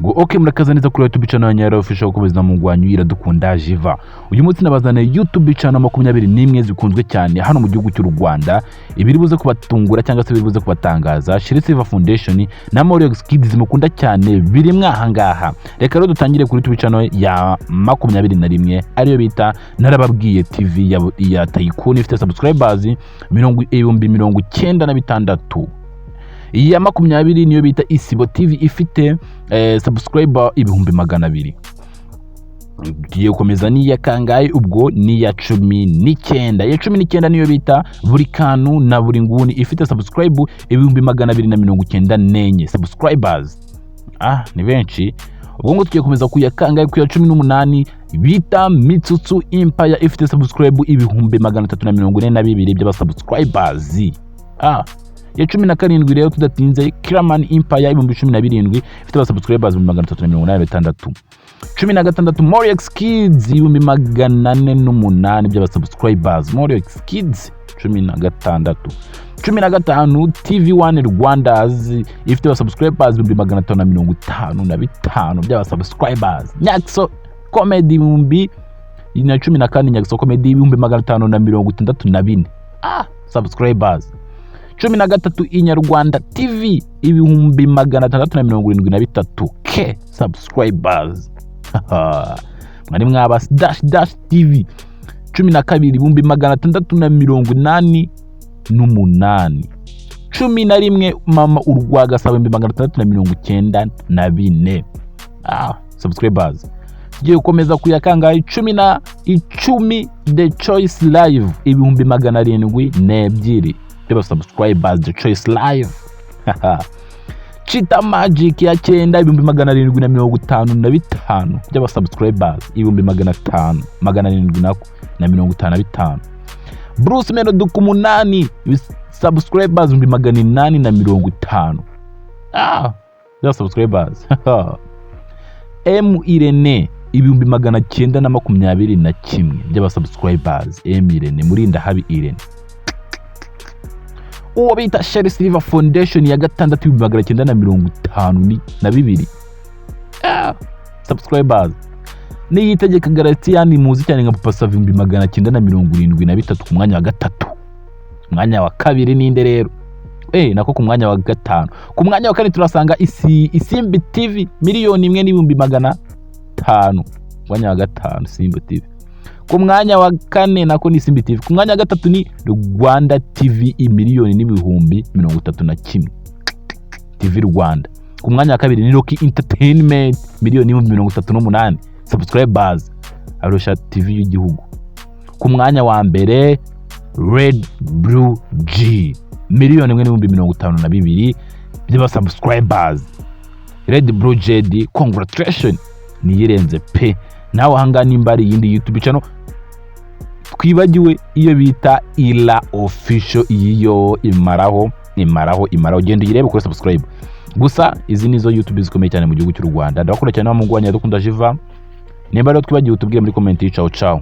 Ngo okay, murakaza neza kuri YouTube channel ya Nyara Official, gukomeza mu ngwanyu Iradukunda Jiva. Uyu munsi nabazaniye YouTube channel 21 zikunzwe cyane hano mu gihugu cy'u Rwanda. Ibiri buze kubatungura cyangwa se biri buze kubatangaza, Sherrie Silver Foundation na Moriox Kids mukunda cyane biri mwaha ngaha. Reka rero dutangire kuri YouTube channel ya 21, ariyo bita Narababwiye TV ya Tycoon, ifite subscribers 96,000. Iyi ya 20 niyo bita Isibo TV, ifite subscriber 200,000. Tugiye gukomeza n'iya kangahe? Ubwo ni iya 19. Iya 19 niyo bita Buri Kantu na Buri Nguni, ifite subscribe 294,000 subscribers. Ah, ni benshi. Ubwo ngo tugiye gukomeza ku ya kangahe? Ku ya 18 bita Mitsutsu Empire, ifite subscribe 342,000 by'abasubscribers. Ah, ya 17 rero tudatinze, Kiraman Empire, 17,000, ifite abasubscribers 386,000. 16, Moriox Kids, 408,000 by'abasubscribers, Moriox Kids 16. 15, TV1 Rwandas, ifite abasubscribers 555,000 by'abasubscribers. Nyakso Comedy ibihumbi na 14, Nyakso Comedy 564,000, ah, subscribers. 13, Inyarwanda TV, 673,000 k subscribers. Mwari mwaba Dash Dash TV, 12, 688,000. 11, Mama Urwagasabo, 694,000, ah, subscribers. Tugiye gukomeza ku ya kangahe? 10, The Choice Live, 702,000 by'aba subscribers, The Choice Live. Chita Magic ya cyenda, 755,000 by'aba subscribers, 500,000, 700 nako na 55. Bruce Melody ku munani, subscribers 850,000, ah, by'aba subscribers. M Irene, 921,000 by'aba subscribers, M Irene, Murindahabi Irene. Uwo bita Sherrie Silver Foundation ya gatandatu, 952,000, ah, subscribers. Niyitegeka Garatiyani, muzi cyane nka Papa Sava, 973,000 ku mwanya wa gatatu. Umwanya wa kabiri ninde rero? Nako ku mwanya wa gatanu. Ku mwanya wa kane turasanga Isimbi TV, 1,500,000. Ku mwanya wa gatanu Isimbi TV. Ku mwanya wa kane nako ni Isimbi TV. Ku mwanya wa gatatu ni Rwanda TV, 1,031,000, TV Rwanda. Ku mwanya wa kabiri ni Rocky Entertainment, 1,038,000 subscribers, arusha TV y'igihugu. Ku mwanya wa mbere Red Blue J, 1,052,000 by'aba subscribers. Red Blue JD, congratulation, niyirenze pe. Nawe ahangaha nimba ari iyindi YouTube channel twibagiwe, iyo bita Ira Official, iyo imaraho, imaraho, imaraho, genda uyirebe kuri subscribe. Gusa izi nizo YouTube zikomeye cyane mu gihugu cy'u Rwanda. Ndabakunda cyane, wa mungu wanyu Dukunda Jiva. Nimba rero twibagiwe, utubwire muri comment. Ciao ciao.